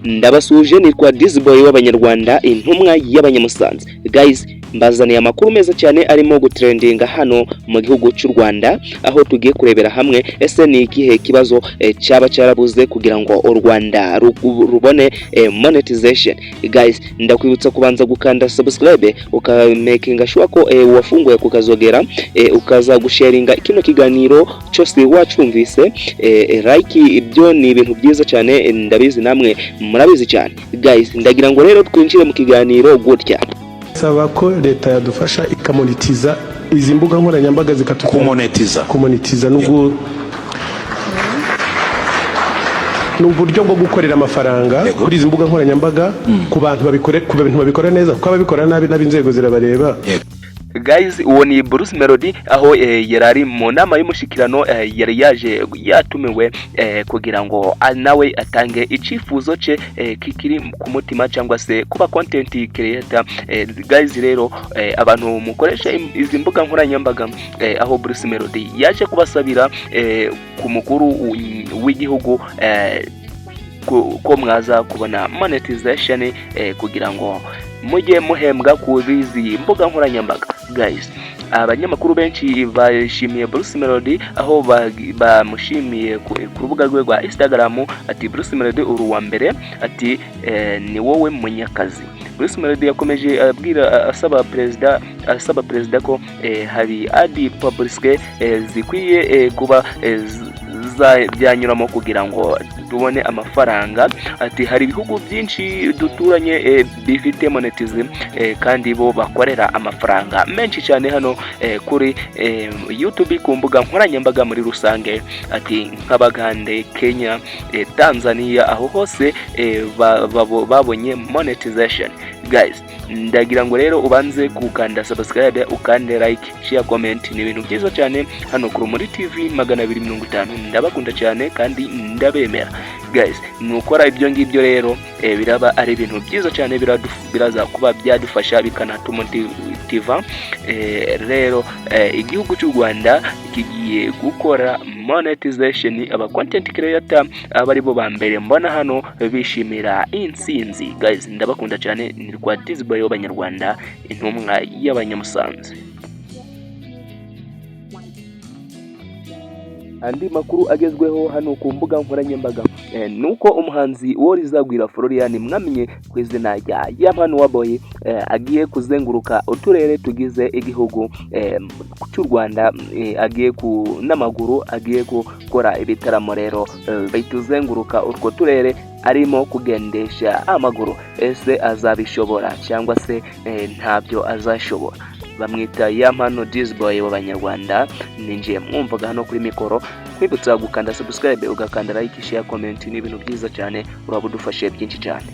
Ndabasuhuje, nitwa Dizboy w'Abanyarwanda, intumwa y'Abanyamusanze. Guys, mbazaniye amakuru meza cyane arimo gutrendinga hano mu gihugu cy'u Rwanda, aho tugiye kurebera hamwe ese ni ikihe kibazo cyaba cyarabuze kugira ngo u Rwanda rubone monetization. Guys, ndakwibutsa kubanza gukanda subscribe, ukamakinga sure ko wafunguye kukazogera, ukaza gusharinga kino kiganiro cyose wacumvise, like. Ibyo ni ibintu byiza cyane, ndabizi namwe murabizi cyane. Guys, ndagira ngo rero twinjire mu kiganiro gutya. Saba ko leta yadufasha ikamonetiza izi mbuga nkoranyambaga zikatugera. Kumonetiza. Kumonetiza ni uburyo bwo gukorera amafaranga kuri izi mbuga nkoranyambaga, ku bantu babikore, ku bintu babikora neza, kuko ababikora nabi n'ab'inzego zirabareba. Guys, uwo ni Bruce Melody, aho yari ari mu nama y'umushikirano, yari yaje yatumiwe kugira ngo nawe atange icifuzo ce kikiri ku mutima cyangwa se kuba content creator. Guys, rero abantu mukoresha izi mbuga nkoranyambaga, aho Bruce Melody yaje kubasabira ku mukuru w'igihugu ko mwaza kubona monetization, kugira ngo mujye muhembwa kuri izi mbuga nkoranyambaga. Guys, abanyamakuru benshi bashimiye Bruce Melody, aho bamushimiye ku rubuga rwe rwa Instagram, ati: "Bruce Melody, uri uwa mbere", ati: "Ni wowe munyakazi." Bruce Melody yakomeje abwira, asaba perezida ko hari ad publicité zikwiye kuba byanyuramo kugira ngo tubone amafaranga. Ati: "Hari ibihugu byinshi duturanye bifite monetize, kandi bo bakorera amafaranga menshi cyane hano kuri YouTube, ku mbuga nkoranyambaga muri rusange", ati: "Nk'Abagande, Kenya, Tanzania, aho hose babonye monetization." Guys, ndagira ngo rero ubanze gukanda subscribe, ukande like, share, comment. Ni ibintu byiza cyane hano kuri muri TV 250. Ndabakunda cyane kandi ndabemera. Guys, nukora ibyo ngibyo rero biraba ari ibintu byiza cyane, biraza kuba byadufasha, bikanatumotiva. Rero igihugu cy'u Rwanda kigiye gukora monetization, aba content creator aba aribo ba mbere mbona hano bishimira intsinzi. Guys, ndabakunda cyane, ni rwa Dizboy w'Abanyarwanda, intumwa y'Abanyamusanze. Andi makuru agezweho hano ku mbuga nkoranyambaga nuko umuhanzi Uworizagwira Florian, mwamenye ku izina rya Yampano wa Boy, agiye kuzenguruka uturere tugize igihugu cy'u Rwanda, agiye ku n'amaguru, agiye gukora ibitaramo rero bituzenguruka utwo turere arimo kugendesha amaguru. Ese azabishobora cyangwa se ntabyo azashobora? Bamwita Yampano Dizboy w'Abanyarwanda. Ninjiye mwumvaga hano kuri mikoro, nkwibutsa gukanda subscribe, ugakanda like, share, comment. Ni ibintu byiza cyane, uraba udufashe byinshi cyane.